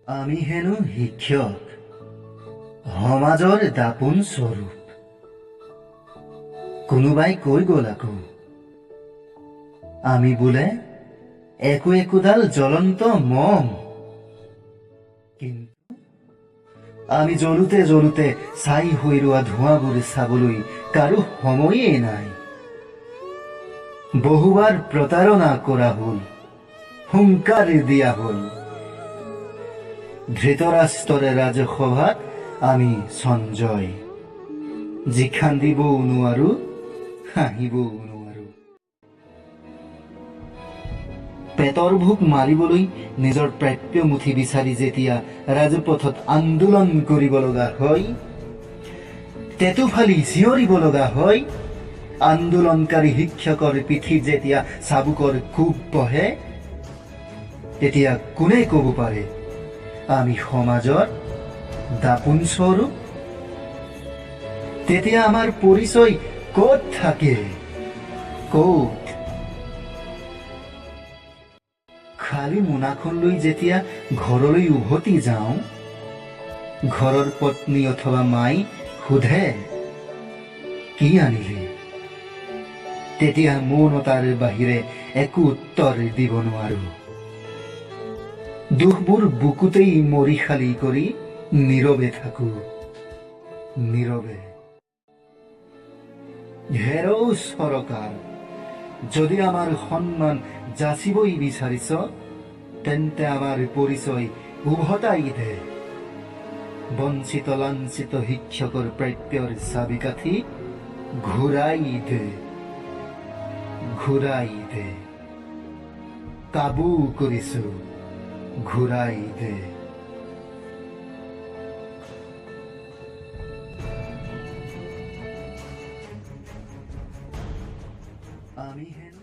আমি হেনো শিক্ষক, সমাজৰ দাপোন স্বৰূপ। কোনোবাই কৈ গ'ল আকৌ, আমি বোলে একো একোডাল জ্বলন্ত মম। কিন্তু আমি জ্বলোতে জ্বলোতে ছাই হৈ ৰোৱা ধোঁৱাবোৰ চাবলৈ কাৰো সময়েই নাই। বহুবাৰ প্ৰতাৰণা কৰা হ'ল, হুংকাৰ দিয়া হ'ল। ধৃতৰাষ্ট্ৰৰে ৰাজসভাত আমি সঞ্জয়, যি খান্দিবও নোৱাৰো, হাঁহিবও নোৱাৰো। পেটৰ ভোক মাৰিবলৈ নিজৰ প্ৰাপ্য মুঠি বিচাৰি যেতিয়া ৰাজপথত আন্দোলন কৰিব লগা হয়, টেটু ফালি চিঞৰিব লগা হয়, আন্দোলনকাৰী শিক্ষকৰ পিঠিত যেতিয়া চাবুকৰ কোব বহে, তেতিয়া কোনে ক'ব পাৰে আমি সমাজৰ দাপোন স্বৰূপ? তেতিয়া আমাৰ পৰিচয় ক'ত থাকে, ক'ত? খালী মোনাখন লৈ যেতিয়া ঘৰলৈ উভতি যাওঁ, ঘৰৰ পত্নী অথবা মাই সোধে, কি আনিলি? তেতিয়া মৌনতাৰ বাহিৰে একো উত্তৰ দিব নোৱাৰো। দুখবোৰ বুকুতেই মৰিশালি কৰি নীৰৱে থাকো, নীৰৱে। হেৰৌ চৰকাৰ, যদি আমাৰ সন্মান যাচিবই বিচাৰিছ, তেন্তে আমাৰ পৰিচয় উভতাই দে। বঞ্চিত লাঞ্ছিত শিক্ষকৰ প্ৰাপ্যৰ চাবিকাঠি ঘূৰাই দে, ঘূৰাই দে। কাবু কৰিছো, ঘূৰাই দে। আমি হেনো